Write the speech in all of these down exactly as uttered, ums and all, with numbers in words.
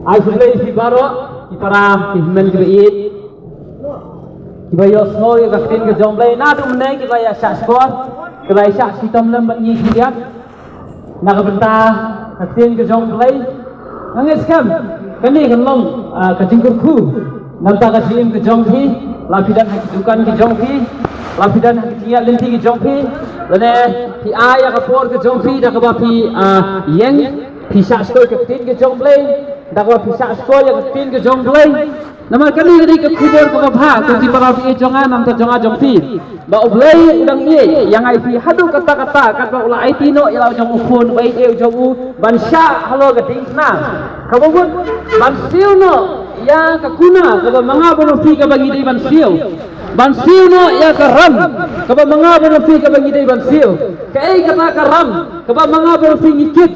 Ai khublei ïa phi baroh, ki para, ki hynmen ki ba ïeit. Ki ba ïohsngew ïa ka ktien ka jong Blei, naduh mynne ki ba ïa shah shkor, ki ba ïa shah shitom lem bad ngi ki biang. Na ka bynta ka ktien ka jong Blei, nga ngeit skhem kane kan long, ah, ka jingkyrkhu na ka bynta ka jingim ka jong phi, la phi don ha ki dukan ki jong phi, la phi don ha ki jingïaid lynti ki jong phi, lane phi ai ïa ka por ka jong phi da kaba phi, ah, ïeng, phi shah shkor ka ktien ka jong Blei, da kaba phi shah shkor ïa ka ktien ka jong Blei. Namar kane ka dei ka khubor kaba bha, ko ki para bangeit jong nga, na ka bynta jong nga jong phi. Ba U Blei u dang ïeit ïa nga ïa phi haduh katta katta, katba u la aiti noh ïa la u jong u khun ba ïeit u jong u ban shah halor ka diengphna. Kaba mut ban siew noh ïa ka kuna kaba ma nga bad ma phi kaba ngi dei ban siew. Ban siew noh ïa ka ram kaba ma nga bad ma phi kaba ngi dei ban siew. Kaei kata ka ram kaba ma nga bad ma phi ngi kit?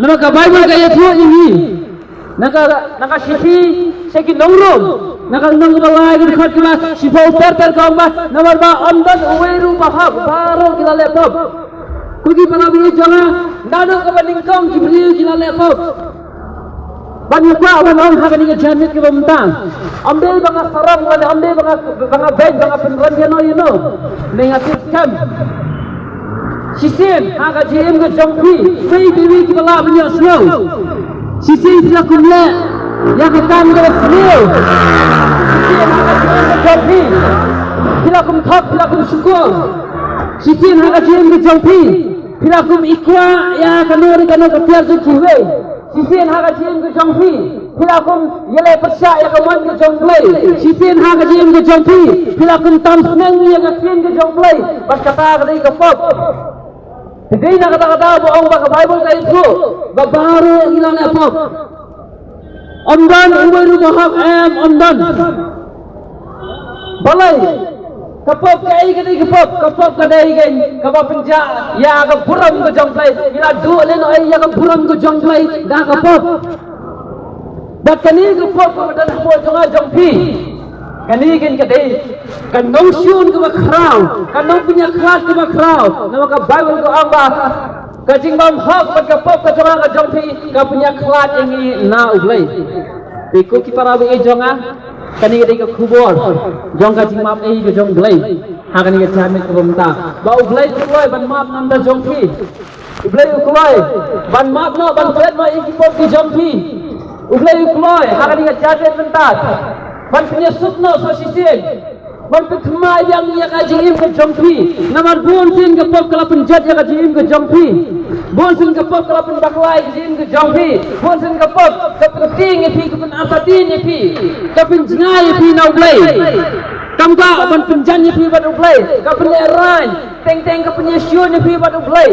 Namar ka Baibl ka ïathuh ïa ngi. Na ka, na ka shithi sha ki nong Rom, na ka lynnong kaba lai, ka dkhot kaba shiphew ter ter ka ong ba, namar ba ym don uwei ruh uba hok, baroh ki la leh pop. Ko ki para bangeit jong nga, naduh kaba nyngkong ki briew ki la leh pop. Ban ïa kwah ban ong ha kane ka janmiet kaba mynta, ym dei ba nga sarong lane ym dei ba nga, ba nga beiñ, ba nga pynrem ïano ïano. Ne nga tip skhem. Shisien ha ka jingim ka jong phi, phi, phi, phi, ki ba lah ban ïohsngew. Shisien phi la kum leh ïa ka kam kaba sniew. Shisien ha ka jingim ka jong phi, phi la kum thok, phi la kum shukor. Shisien ha ka jingim ka jong phi, phi la kum ïa kwah ïa kano re kano ka tiar jong kiwei. Shisien ha ka jingim ka jong phi, phi la kum ïaleh pyrshah ïa ka mon ka jong Blei. Shisien ha ka jingim ka jong phi, phi la kum tam sneng ïa ka ktien ka jong Blei. Bad kata ka dei ka pop. Te dei na kata ka daw ba ong ba ka Baibl ka ïathuh ba baroh ngi la leh pop. Ym don uwei ruh ba hok, em, ym don. Balei? Ka pop kaei ka dei ka pop? Ka pop ka dei ka, kaba pynjah ïa ka burom ka jong Blei. Ngi la duh lehnohei ïa ka burom ka jong Blei da ka pop. Bad kane ka pop kaba don hapoh jong nga jong phi, kane kan ka dei ka nongshun kaba khraw, ka nongpynïakhlad kaba khraw. Namar ka Baibl ka ong ba ka jingbymhok bad ka pop ka jong nga ka jong phi ka pynïakhlad ïa ngi na U Blei. Te ko ki para bangeit jong nga, kane ka dei ka khubor jong ka jingmap ei ka jong Blei ha kane ka janmiet kaba mynta. Ba U Blei u kloi ban map na ka bynta jong phi. U Blei u kloi ban map noh, ban klet noh ïa ki pop ki jong phi. U Blei u kloi ha kane ka janmiet mynta ban pynïasuk noh sa shisien, ban pynthymmai biang ïa ka jingim ka jong phi. Namar bun sien ka pop ka la pynjot ïa ka jingim ka jong phi. Bun sien ka pop ka la pynbakla ïa ka jingim ka jong phi. Bun sien ka pop ka pyntieng ïa phi, ka pynartatien ïa phi, ka pynjngai ïa phi na U Blei. Kam kwah ban pynjan ïa phi bad U Blei, ka pynlehraiñ. Teng teng ka pynïashun ïa phi bad U Blei.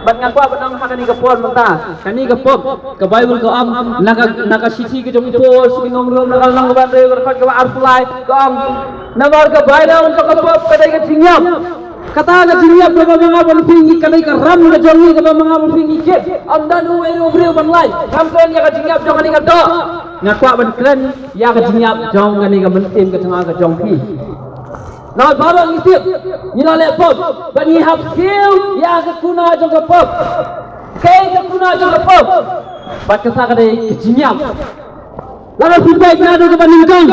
Bad nga kwah ban ong ha kane ka por mynta, kane ka pop, ka Baibl ka ong, na ka, na ka shithi ka jong u Paul sha ki nong Rom, na ka lynnong kaba hynriew, ka dkhot kaba arphew lai, ka ong, namar ka bainong jong ka pop ka dei ka jingïap. Kata ka jingïap kaba ma nga bad phi ngi, ka dei ka ram ka jong ngi kaba ma nga bad phi ngi kit. Ym don uwei ruh u briew ban lait, khamtam ïa ka jingïap jong kane ka doh. Nga kwah ban kren ïa ka jingïap jong kane ka mynsiem ka jong nga ka jong phi. Namar baroh ngi tip, ngi la leh pop, bad ngi hap siew ïa ka kuna jong ka pop. Kaei ka kuna jong ka pop? Bad kata ka dei ka jingïap. Lada phi peit naduh kaba nyngkong,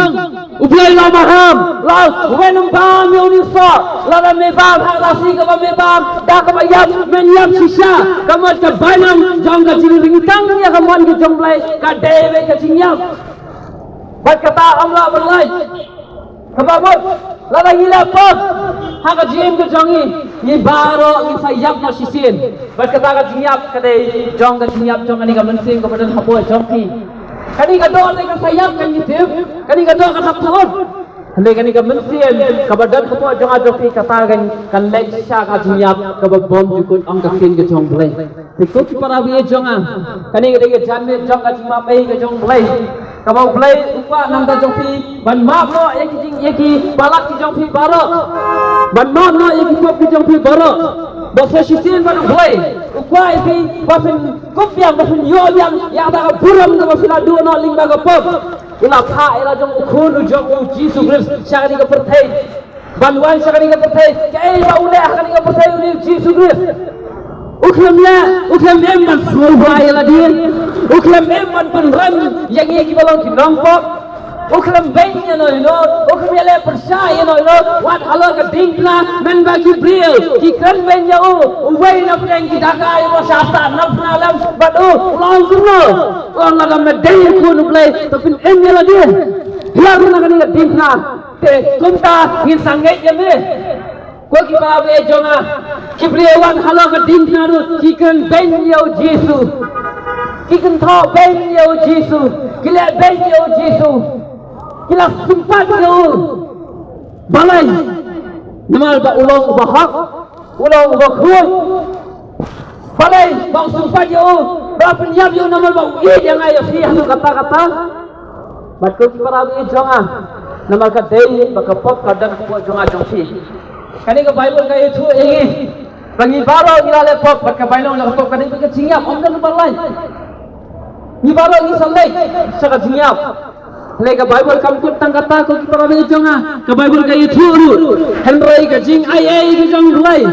U Blei u la maham, u la ong, wen ym bam ïa une u soh. Lada me bam ha ka lashai kaba me bam, da kaba ïap men ïap shisha. Ka mut ka bainong jong ka jingryngkang ïa ka mon ka jong U Blei ka dei beit ka jingïap. Bad kata ym lah ban lait. Kaba mut, lada ngi leh pop ha ka jingim ka jong ngi, ngi baroh ngin sa ïap noh shisien. Bad kata ka jingïap ka dei jong ka jingïap jong kane ka mynsiem kaba don hapoh jong phi. Kane ka doh te kan sa ïap, kan ngi tip, kane ka doh kan sa pynhun. Hynrei kane ka mynsiem kaba don hapoh jong nga jong phi, kata kan, kan leit sha ka jingïap kaba bymjukut, ong ka ktien ka jong U Blei. Te ko ki para bangeit jong nga, kane ka dei ka janmiet jong ka jingmap ei ka jong U Blei. Kaba U Blei u kwah na ka bynta jong phi ban map noh ïa ki jing, ïa ki palat ki jong phi baroh. Ban map noh ïa ki pop ki jong phi baroh. Ba sa shisien bad U Blei u kwah ïa phi ba phin kup biang, ba phin ïoh biang ïa kata ka burom kaba phi la duh noh lyngba ka pop. U la phah ïa la jong u Khun u jong u Jisu Khrist sha kane ka pyrthei. Ban wan sha kane ka pyrthei, kaei ba u leh ha kane ka pyrthei, une u Jisu Khrist? U khlem leh, u khlem im ban sngewbha ïa lade. U khlem im ban pynrem ïa ngi kiba long ki nongpop. U khlem beiñ ïano ïano, u khlem ïaleh pyrshah ïano ïano, wat halor ka diengphna, mynba ki briew ki kren beiñ ïa u. Uwei na pdeng ki dakai u ba shah sah na phna lem bad u, u la ong kumno? U ong lada me dei u khun U Blei, to pynim ïa lade. Hiar na kane ka diengphna, te kumta ngin sa ngeit ïa me. Ko ki para bangeit jong nga, ki briew wat halor ka diengphna ruh ki kren beiñ ïa u Jisu. Ki kynthoh beiñ ïa u Jisu. Ki leh beiñ ïa u Jisu. Ki la sympat ïa u. Balei? Namar ba u long uba hok, u long uba khuid. Balei ba u sympat ïa u, ba pynïap ïa u, namar ba u ïeit ïa nga ïa phi haduh katta katta. Bad ko ki para bangeit jong nga, namar ka dei ba ka pop ka don hapoh jong nga jong phi. Kane ka Baibl ka ïathuh ïa ngi ba ngi baroh ngi la leh pop, bad ka bainong la ka pop ka dei ka jingïap, ym don uba lait. Ngi baroh ngi sa leit sha ka jingïap. Hynrei ka Baibl kam kut tang kata ko ki para bangeit jong nga, ka Baibl ka ïathuh ruh, hynrei ka jingai ei ka jong U Blei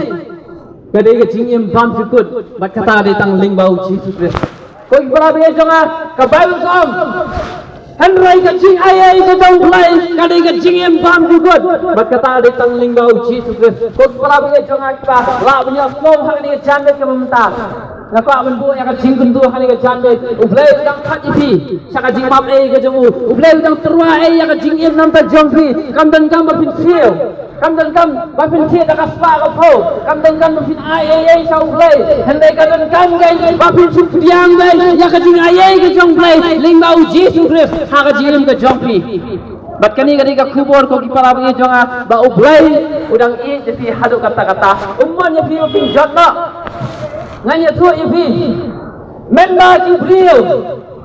ka dei ka jingim bymjukut, bad kata ka dei tang lyngba u Jisu Khrist. Ko ki para bangeit jong nga, ka Baibl ka ong, hynrei ka jingai ei ka jong U Blei ka dei ka jingim bymjukut, bad kata ka dei tang lyngba u Jisu Khrist. Ko ki para bangeit jong nga kiba lah ban ïohsngew ha kane ka janmiet kaba mynta, nga kwah ban buh ïa ka jingkyntu ha kane ka janmiet. U Blei u dang thad ïa phi sha ka jingmap ei ka jong u. U Blei u dang tyrwa ei ïa ka jingim na ka bynta jong phi. Kam donkam ba phin siew. Kam donkam ba phin thied da ka spah ka phew. Kam donkam ba phin ai ei ei sha U Blei. Hynrei ka donkam keiñ ba phin shim pdiang beit ïa ka jingai ei ka jong U Blei lyngba u Jisu Khrist ha ka jingim ka jong phi. Bad kane ka dei ka khubor ko ki para bangeit jong nga ba U Blei u dang ïeit ïa phi haduh katta katta. Um mon ïa phi ba phin jot noh. Ngan ïathuh ïa phi. Mynba ki briew,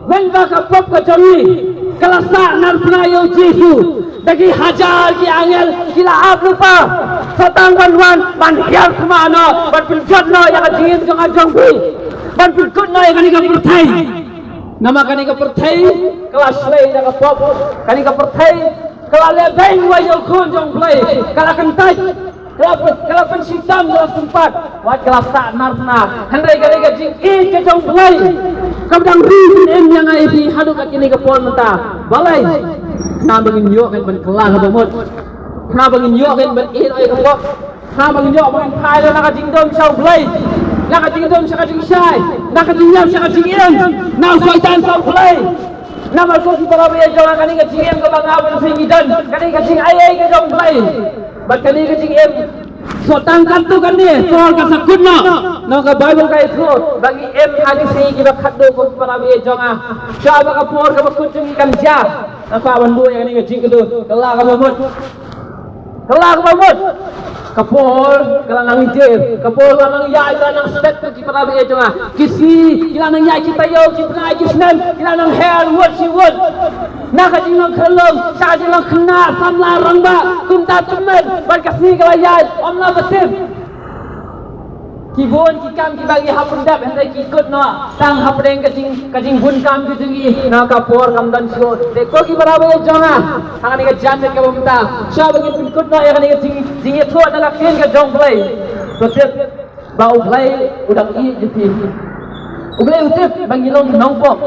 mynba ka pop ka jong ngi ka la sah narphna ïa u Jisu, da ki hajar ki angel ki la ap lypa. Sa tang ban wan ban hiar thma noh, ban pynjot noh ïa ka jingim jong nga jong phi, ban pynkut noh ïa kane ka pyrthei. Namar kane ka pyrthei ka la shlei da ka pop. Kane ka pyrthei ka la leh beiñ ïa u Khun jong U Blei, ka la kyntait, ka la, ka la pynshitom, ka la sympat, wat ka la sah narphna. Hynrei ka dei ka jingïeit ka jong U Blei kaba dang ri pynim ïa nga ïa phi haduh kat kine ki por mynta. Balei? Khnang ba ngin ïoh ban kylla kaba mut. Khnang ba ngin ïoh ban ïehnoh ïa ka pop. Khnang ba ngin ïoh ban phai na ka jingdum sha U Blei, na ka jingdum sha ka jingshai, na ka jingïap sha ka jingim, na u Soitan sha U Blei. Namar ko ki para bangeit jong nga, kane ka jingim kaba nga bad phi ngi don ka dei ka jingai ei ka jong U Blei. Bad kane ka jingim, sa tang katto katne por ka sa kut noh. Namar ka Baibl ka ïathuh ba ngi im ha ki sngi kiba khatduh ko ki para bangeit jong nga. Sha ba ka por kaba kut jong ngi kan jia. Nga kwah ban buh ïa kane ka jingkyntu, kylla kaba mut. Kylla kaba mut. Ka por ka la nang ïaid, ka por ka la nang ïaid, ka la nang stet ko ki para bangeit jong nga. Ki sngi ki la nang ïaid, ki taïew, ki bnai, ki snem ki la nang her wut shi wut. Na ka jinglong khyllung sha ka jinglong khynnah samla rangbah, kumta tymmen bad ka sngi ka la ïaid, ym lah ban tip. Ki bun ki kam kiba ngi hap pyndep, hynrei ki kut noh tang hapdeng ka jing, ka jingbun kam ki jong ngi. Na ka por kam don shuh. Te ko ki para bangeit jong nga, ha kane ka janmiet kaba mynta, sha ba ngin pynkut noh ïa kane ka jing, jingïathuh na ka ktien ka jong U Blei, to tip ba U Blei u dang ïeit ïa phi. U Blei u tip ba ngi long nongpop.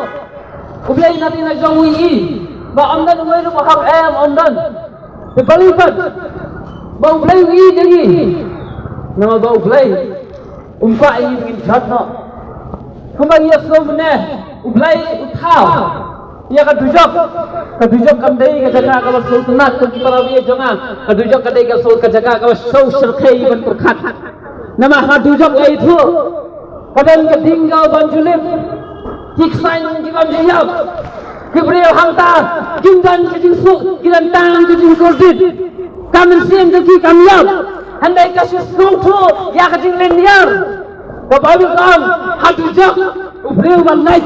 U Blei na te na jong u i ba ym don uwei ruh ba hap, em, ym don. Te balei pat ba U Blei u ïeit ïa ngi? Namar ba U Blei um kwah ïa ngi ngin jot noh. Kumba ngi ïa sngewbha mynne, U Blei u thaw ïa ka dujok. Ka dujok kam dei ka jaka kaba sngewtynnat ko ki para bangeit jong nga. Ka dujok ka dei ka sngewtynnat, ka jaka kaba sngewshyrkhei ban pyrkhat. Namar ha dujok la ïathuh, ka don ka ding ka ban ju lip, ki ksain ki ban ju ïap. Ki briew hangta kim don ka jingsuk, ki don tang ka jingkordit. Ka mynsiem jong ki kam ïap. Hynrei ka shu sngewthuh ïa ka jinglynñiar. Ka Baibl ka ong, ha dujok u briew ba leit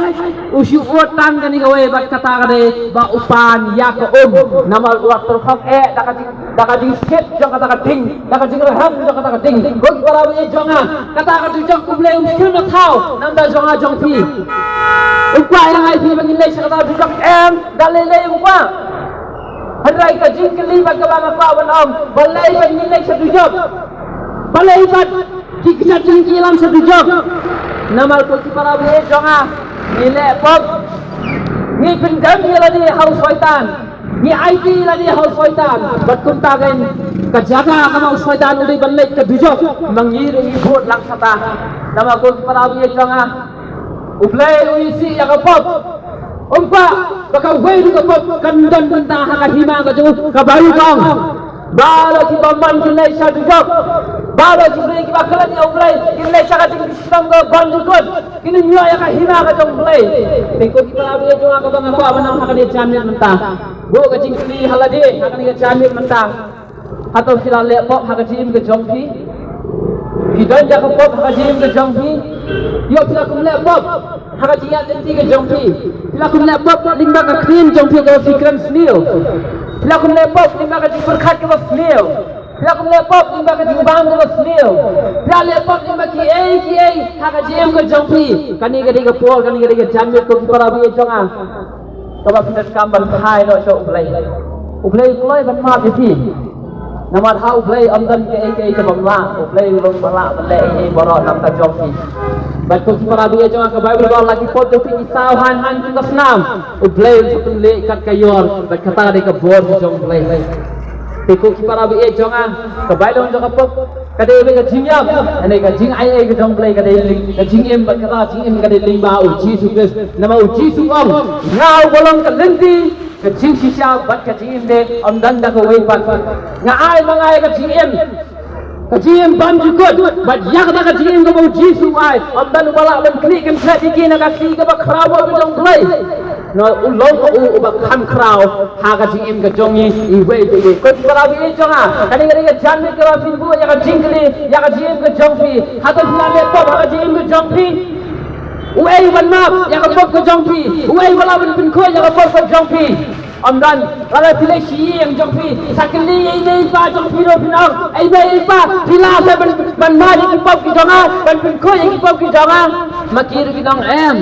u shu ud tang kane kawei bad kata ka dei ba u pan ïa ka um. Namar u la tyrkhong eh da ka jing, da ka jingshit jong kata ka ding, da ka jingrhem jong kata ka ding. Ko ki para bangeit jong nga, kata ka dujok U Blei um shym la thaw na ka bynta jong nga jong phi. Um kwah ïa nga ïa phi ba ngin leit sha kata ka dujok, em, da lei lei um kwah. Hynrei ka jingkylli bad kaba nga kwah ban ong, balei ba ngin leit sha dujok? Balei ba Ki kjat jong ki ïalam sha dujok. Namar ko ki para bangeit jong nga, ngi leh pop, ngi pyndem ïa lade ha u Soitan. Ngi aiti ïa lade ha u Soitan. Bad kumta kein, ka jaka kaba u Soitan u dei ban leit ka dujok, ma ngi ruh ngi bud lang shata. Namar ko ki para bangeit jong nga, U Blei u isih ïa ka pop. Um kwah ba kawei ruh ka pop kan don bynta ha ka hima ka jong u, kaba u ong, balei ki bymman kin leit sha dujok? Balei ki briew kiba klet ïa U Blei kin leit sha ka jingshitom kaba bymjukut, kin ïoh ïa ka hima ka jong U Blei? Te ko ki para bangeit jong nga, kaba nga kwah ban ong ha kane ka janmiet mynta, buh ka jingkylli ha lade ha kane ka janmiet mynta. Hato phi la leh pop ha ka jingim ka jong phi? Phi don ïa ka pop ha ka jingim ka jong phi? Ïoh phi la kum leh pop ha ka jingïaid lynti ka jong phi? Phi la kum leh pop lyngba ka ktien jong phi kaba phi kren sniew? Phi la kum leh pop lyngba ka jingpyrkhat kaba sniew? Phi la kum leh pop lyngba ka jingbam kaba sniew? Phi la leh pop lyngba kiei kiei ha ka jingim ka jong phi? Kane ka dei ka por, kane ka dei ka janmiet ko ki para bangeit jong nga, kaba phi donkam ban phai noh sha U Blei. U Blei u kloi ban map ïa phi. Namar ha U Blei ym don kaei kaei kaba ym lah. U Blei u long ba lah ban leh ei ei baroh na ka bynta jong phi. Bad ko ki para bangeit jong nga, ka Baibl ka ong la ki pop jong phi ki saw haiñ haiñ kum ka snam, U Blei un sa pynleh kat ka ïor. Bad kata ka dei ka bor ka jong U Blei. Te ko ki para bangeit jong nga, ka bai long jong ka pop ka dei ka jingïap, ka dei ka jingaiei ka jong U Blei, ka dei ka jingim, bad kata ka jingim ka dei lyngba U Jisu Khrist. Namar U Jisu u ong, nga uba long ka lynti, ka jingshisha bad ka jingim, te ym don da kawei pat. Nga ai ma nga ïa ka jingim, ka jingim bymjukut, bad ïa kata ka jingim kaba U Jisu u ai, ym don uba lah ban knieh kyntheh ïa ki na ka kti kaba khraw ka jong U Blei. Namar u long u uba kham khraw ha ka jingim ka jong ngi iwei pa iwei. Ko ki para bangeit jong nga, kane ka dei ka janmiet kaba phin buh ïa ka jingkylli ïa ka jingim ka jong phi. Hato phi la leh pop ha ka jingim ka jong phi? Uei ban map ïa ka pop ka jong phi? Uei ba lah ban pynkhuid ïa ka pop ka jong phi? Ym don. Lada phi leh shi ïing jong phi, sa kylli ïa i mei i pa jong phi ruh, phin ong, ei mei ei pa, phi lah ban, ban map ïa ki pop ki jong nga, ban pynkhuid ïa ki pop ki jong nga? Ma ki ruh kin ong em.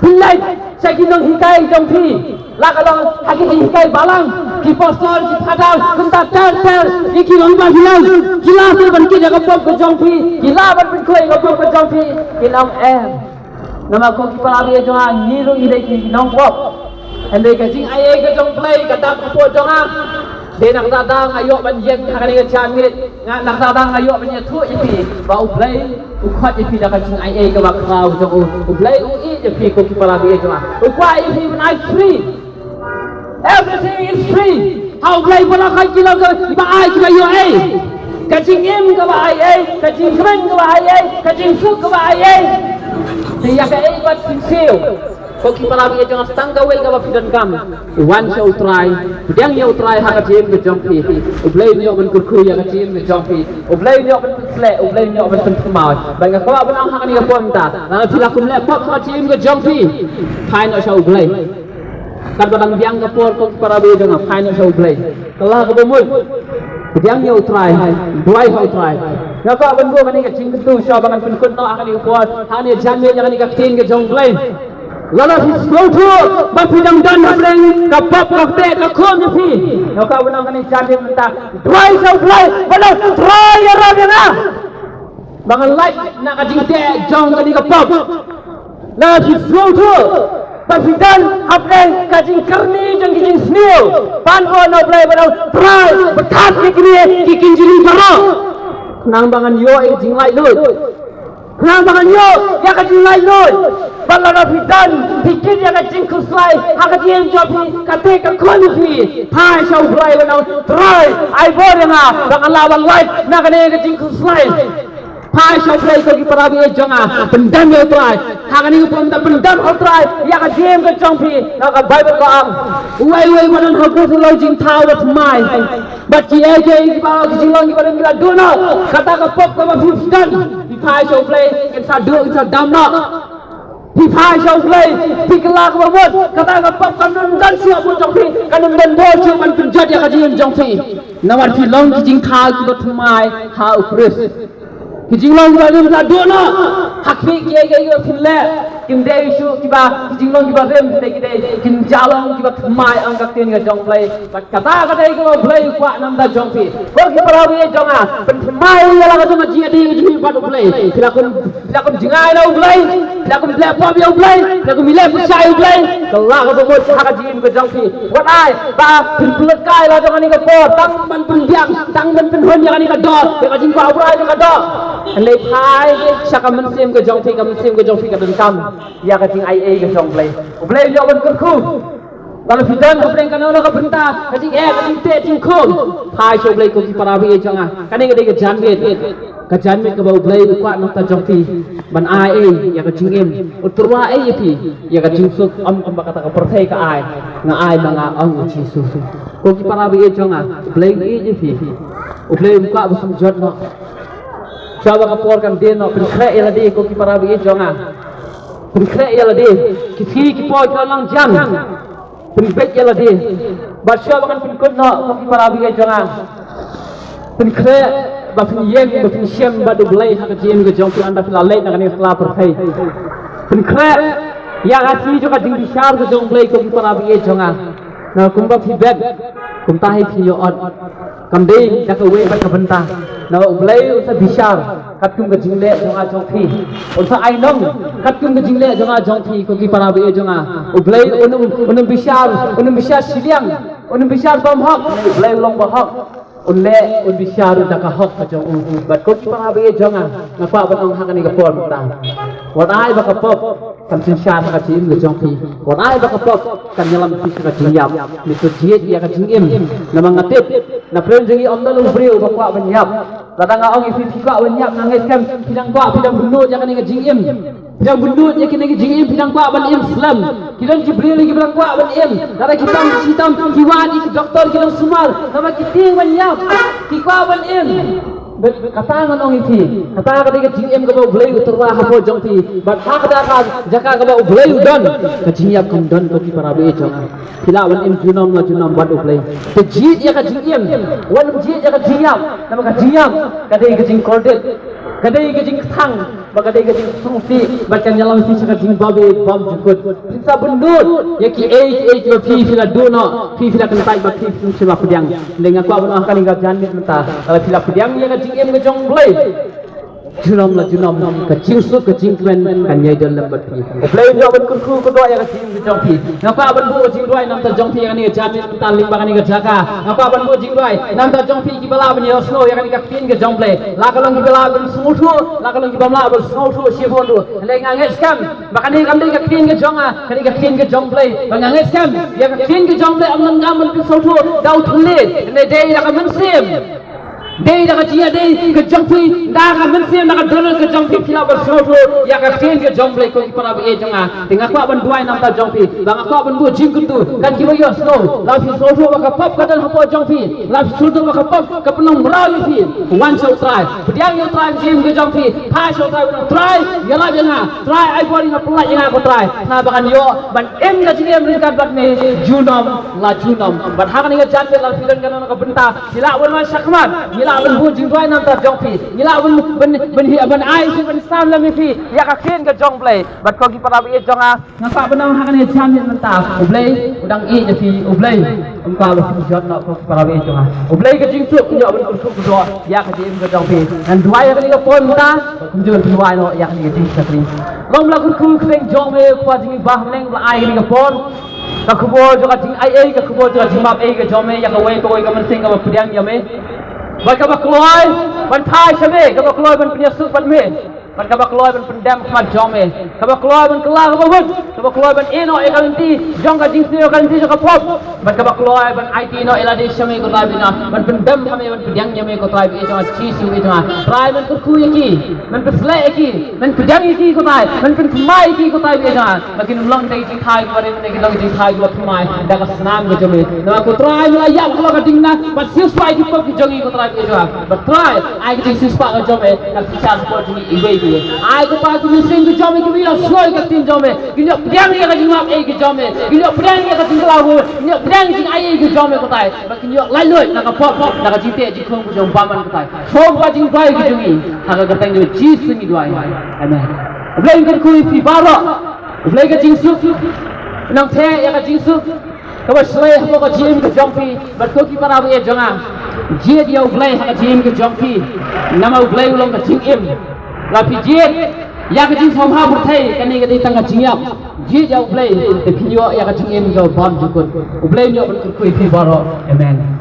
Pynlait sha ki nonghikai jong phi, la ka long ha ki jinghikai balang, ki pastor, ki phadar, kumta ter ter, ïa ki rangbah biang, ki la sdang ban kit ïa ka pop ka jong phi, ki la ban pynkhuid ïa ka pop ka jong phi, ki long em. Namar ko ki para bangeit jong nga, ngi ruh ngi dei ki nongpop. Hynrei ka jingaiei ka jong U Blei ka dap hapoh jong nga. Dei na kata nga ïoh ban ïeng ha kane ka janmiet. Nga na kata nga ïoh ban ïathuh ïa phi ba U Blei u khot ïa phi da ka jingaiei kaba khraw jong u. U Blei u ïeit ïa phi ko ki para bangeit jong nga. U kwah ïa phi ban ai free. Everything is free. Ha U Blei ba la khot ki long kiba ai kiba ïoh ei. Ka jingim kaba ai ei, ka jingkmen kaba ai ei, ka jingsuk kaba ai ei. Te ïa kaei pat phin siew? Ko ki para bangeit jong nga, tang kawei kaba phi donkam, wan sha U Trai, pdiang ïa U Trai ha ka jingim ka jong phi. U Blei un ïoh ban kyrkhu ïa ka jingim ka jong phi. U Blei un ïoh ban pynsleh, U Blei un ïoh ban pynthymmai. Bad nga kwah ban ong ha kane ka por mynta, lada phi la kum leh pop ha ka jingim ka jong phi, phai noh sha U Blei. Katba dang biang ka por ko ki para bangeit jong nga, phai noh sha U Blei. Kylla kaba mut, pdiang ïa U Trai, duwai ha U Trai. Nga kwah ban buh kane ka jingkyntu shuwa ba ngan pynkut noh ha kane ka por, ha kane ka janmiet, ïa kane ka ktien ka jong U Blei. Lada phi sngewthuh ba phi dang don hapdeng ka pop, ka kteh ka khun ïa phi, nga kwah ban ong ha kane ka janmiet mynta, duwai sha U Blei, ban ong, Trai, ïarap ïa nga ba ngan lait na ka jingteh jong kane ka pop. Lada phi sngewthuh ba phi don hapdeng ka jingkyrni jong ki jingsniew, pan bor na U Blei, ban ong, Trai, pynkhat ïa kine ki kynjri baroh, khnang ba ngan ïoh ïa ka jinglaitluid. Khnang ba ngan ïoh ïa ka jinglaitluid. Bad lada phi don, phi kit ïa ka jingkhuslai ha ka jingim jong phi, ka kteh ka khun ïa phi, phai sha U Blei, ban ong, Trai, ai bor ïa nga ba ngan lah ban lait na kane ka jingkhuslai. Phai sha U Blei ko ki para bangeit jong nga, pyndem ïa U Trai. Ha kane ka por mynta pyndem ha U Trai ïa ka jingim ka jong phi. Namar ka Baibl ka ong, uwei uwei uba don ha U Blei u long jingthaw bad thymmai. Bad kiei kiei kiba, ki jinglong kiba don ki la duh noh. Kata ka pop kaba phi don, phi phai sha U Blei, kin sa duh, kin sa dam noh. Phi phai sha U Blei, phi kylla kaba mut, kata ka pop kan ym don shuh ha pdeng jong phi, kan ym don bor shuh ban pynjot ïa ka jingim jong phi. Namar phi long ki jingthaw kiba thymmai ha U Khrist. Ki jinglong kiba ym la duh noh. Ha khmih kiei kiei kiba phin leh, Kim dei shuh kiba ki jinglong kiba rim, hynrei ki dei ki jinglong kiba thymmai, ong ka ktien ka jong U Blei. Bad kata ka dei kaba U Blei u kwah na ka bynta jong phi. Ko ki para bangeit jong nga, pynthymmai ïa la ka jong ka jingïadei ka jong phi bad U Blei. Phi la kum, phi la kum jngai na U Blei, phi la kum leh pop ïa U Blei, phi la kum leh pyrshah ïa U Blei. Ka la ka jong mut ha ka jingim ka jong phi. Wat ai ba phin pynlut kai la jong kane ka por, tang ban pynbiang, tang ban pynhun ïa kane ka doh, ïa ka jingkwah U Blei jong ka doh. Hynrei phai sha ka mynsiem ka jong phi, ka mynsiem ka jong phi ka donkam ïa ka jingaiei ka jong U Blei. U Blei u ïoh ban kyrkhu. Lada phi don ka pdeng kano kano ka bynta, ka jingeh, ka jingteh jingkhum, phai sha U Blei ko ki para bangeit jong nga. Kane ka dei ka janmiet, ka janmiet kaba U Blei u kwah na ka bynta jong phi. Ban ai ei ïa ka jingim, u tyrwa ei ïa phi ïa ka jingsuk, ym kumba kata ka pyrthei ka ai. Nga ai ma nga, ong U Jisu. Ko ki para bangeit jong nga, U Blei u ïeit ïa phi. U Blei um kwah ba sum jot noh. Shuwa ba ka por kan dien noh, pynkhreh ïa lade ko ki para bangeit jong nga. Pynkhreh ïa lade. Ki sngi ki por ki la nang jan. Pynbeit ïa lade. Bad shuwa ba kan pynkut noh ko ki para bangeit jong nga, pynkhreh ba phin ïeng ba phin shem bad U Blei ha ka jingim ka jong phi ynda phi la leit na kane ka sla pyrthei. Pynkhreh ïa ka sngi jong ka jingbishar ka jong U Blei ko ki para bangeit jong nga. Na kumba phi bet, kumta hi phin ïoh ot. Kam dei da kawei pat ka bynta. Namar U Blei un sa bishar katkum ka jingleh jong nga jong phi. Un sa ai nong katkum ka jingleh jong nga jong phi ko ki para bangeit jong nga. U Blei un, un, un bishar, un bishar shiliang, un bishar bymhok. U Blei u long bahok. Un leh, un bishar da ka hok ka jong u. Bad ko ki para bangeit jong nga, nga kwah ban ong ha kane ka por mynta. Wat ai ba ka pop kan synshar ha ka jingim ka jong phi. Wat ai ba ka pop kan ïalam phi sha ka jingïap. Ngi to jied ïa ka jingim. Namar nga tip, na pdeng jong ngi ym don u briew uba kwah ban ïap. Lada nga ong ïa phi phi kwah ban ïap, nga ngeit skhem phi dang kwah, phi dang bynnud ïa kane ka jingim. Phi dang bynnud ïa kane ka jingim, phi dang kwah ban im slem. Ki don ki briew kiba dang kwah ban im. Lada ki tam ki tam ki wad ïa ki doktor ki long sumar. Namar ki tieng ban ïap, ki kwah ban im. Bad kata ngan ong ïa phi, kata ka dei ka jingim kaba U Blei u tyrwa hapoh jong phi. Bad ha kata ka jaka kaba U Blei u don, ka jingïap kam don ko ki para bangeit jong nga. Phi lah ban im junom la junom bad U Blei. Te jied ïa ka jingim, wat nym jied ïa ka jingïap. Namar ka jingïap ka dei ka jingkordit, ka dei ka jingkthang, bad ka dei ka jingsngewsih, bad kan ïalam phi sha ka jingbabe bymjukut. Phin sa bynnud ïa kiei kiei kiba phi phi la duh noh, phi phi la kyntait bad phi phi phi la pdiang. Lei nga kwah ban ong ha kane ka janmiet mynta, lada phi la pdiang ïa ka jingim ka jong U Blei, junom la junom ka jingsuk ka jingkmen kan ïai don lem bad phi. U Blei u ïoh ban kyrkhu kyrdoh ïa ka jingim ka jong phi. Nga kwah ban buh ka jingduwai na ka bynta jong phi ha kane ka janmiet mynta lyngba kane ka jaka. Nga kwah ban buh jingduwai na ka bynta jong phi kiba lah ban ïohsngew ïa kane ka ktien ka jong U Blei. La ka long kiba lah ban sngewthuh, la ka long kibym lah ban sngewthuh shibun ruh. Hynrei nga ngeit skhem ba kane kam dei ka ktien ka jong nga, kane ka ktien ka jong U Blei. Ba nga ngeit skhem ïa ka ktien ka jong U Blei ym don kam ban pynsngewthuh da u thylliej. Hynrei dei da ka mynsiem. Dei da ka jingïadei ka jong phi, da ka mynsiem, da ka dohnud ka jong phi, phi lah ban sngewthuh ïa ka ktien ka jong U Blei ko ki para bangeit jong nga. Te nga kwah ban duwai na ka bynta jong phi, ba nga kwah ban buh jingkyntu, kat kiba ïohsngew, lada phi sngewthuh ba ka pop ka don hapoh jong phi, lada phi sngewthuh ba ka pop ka pynlong mraw ïa phi, wan sha U Trai, pdiang ïa U Trai ha ka jingim ka jong phi, phai sha U Trai, U Trai, ïalap ïa nga, Trai, ai bor ïa nga, pynlait ïa nga ko Trai, na ba ngan ïoh ban im ka jingim ryngkat bad me junom la junom. Bad ha kane ka janmiet lada phi don kano kano ka bynta, phi lah ban wan shakhmat, ngi lah ban buh jingduwai na ka bynta jong phi, ngi lah ban, ban, ban hi, ban ai shi, ban sam lem ïa phi ïa ka ktien ka jong U Blei. Bad ko ki para bangeit jong nga, nga kwah ban ong ha kane ka janmiet mynta, U Blei u dang ïeit ïa phi, U Blei um kwah ba phin jot noh ko ki para bangeit jong nga. U Blei ka jingsuk un ïoh ban kyrkhu kyrdoh ïa ka jingim ka jong phi. Ngan duwai ha kane ka por mynta, kumjuh phin duwai noh ïa kane ka jingshakri. Long ba la kyrkhu kyrteng jong me, Kpa jong ngi ba ha bneng, ba la ai kane ka por. Ka khubor jong ka jingaiei, ka khubor jong ka jingmap ei ka jong me ïa kawei pa kawei ka mynsiem kaba pdiang ïa me. Bad kaba kloi ban phai sha me, kaba kloi ban pynïasuk bad me. Bad kaba kloi ban pyndem khmat jong me, kaba kloi ban kylla kaba wut, kaba kloi ban ïehnoh ïa ka lynti jong ka jingsniew, ka lynti jong ka pop. Bad kaba kloi ban aiti noh ïa lade sha me ko Trai bad ban pyndem ha me, ban pdiang ïa me ko Trai bad ïa jong nga Jisu ïa jong nga. Trai men kyrkhu ïa ki, men pynsleh ïa ki, men pdiang ïa ki ko Trai, men pynthymmai ïa ki ko Trai bad ïa jong nga. Ba kin ym long da ki jingthaw kiba rit, ba kin long ki jingthaw kiba thymmai da ka snam ka jong me. Namar ko Trai me la ïap halor ka diengphna bad siewspah ïa ki pop ki jong ngi ko Trai bad ïa jong nga. Bad Trai ai ka jingsiewspah ka jong me kan pynshai hapoh jong ngi iwei pa iwei. Ai ko Trai ka mynsiem ka jong me kiba ïohsngew ïa ka ktien jong me kin ïoh pdiang ïa ka jingmap ei ka jong me, kin ïoh pdiang ïa ka jingkylla, kin ïoh pdiang ïa ka jingaiei ka jong me ko Trai. Ba kin ïoh laitluid na ka pop, na ka jingteh jingkhum ka jong u bymman ko Trai. Sngewbha jingduwai ka jong ngi ha ka kyrteng jong Jisu ngi duwai. Amen. U Blei un kyrkhu ïa phi baroh. U Blei ka jingsuk, nang theh ïa ka jingsuk kaba shlei hapoh ka jingim ka jong phi. Bad ko ki para bangeit jong nga, jied ïa U Blei ha ka jingim ka jong phi, namar U Blei u long ka jingim. La phi jied ïa ka jingsngewbha pyrthei, kane ka dei tang ka jingïap. Jied ïa U Blei te phin ïoh ïa ka jingim kaba bymjukut. U Blei un ïoh ban kyrkhu ïa phi baroh. Amen.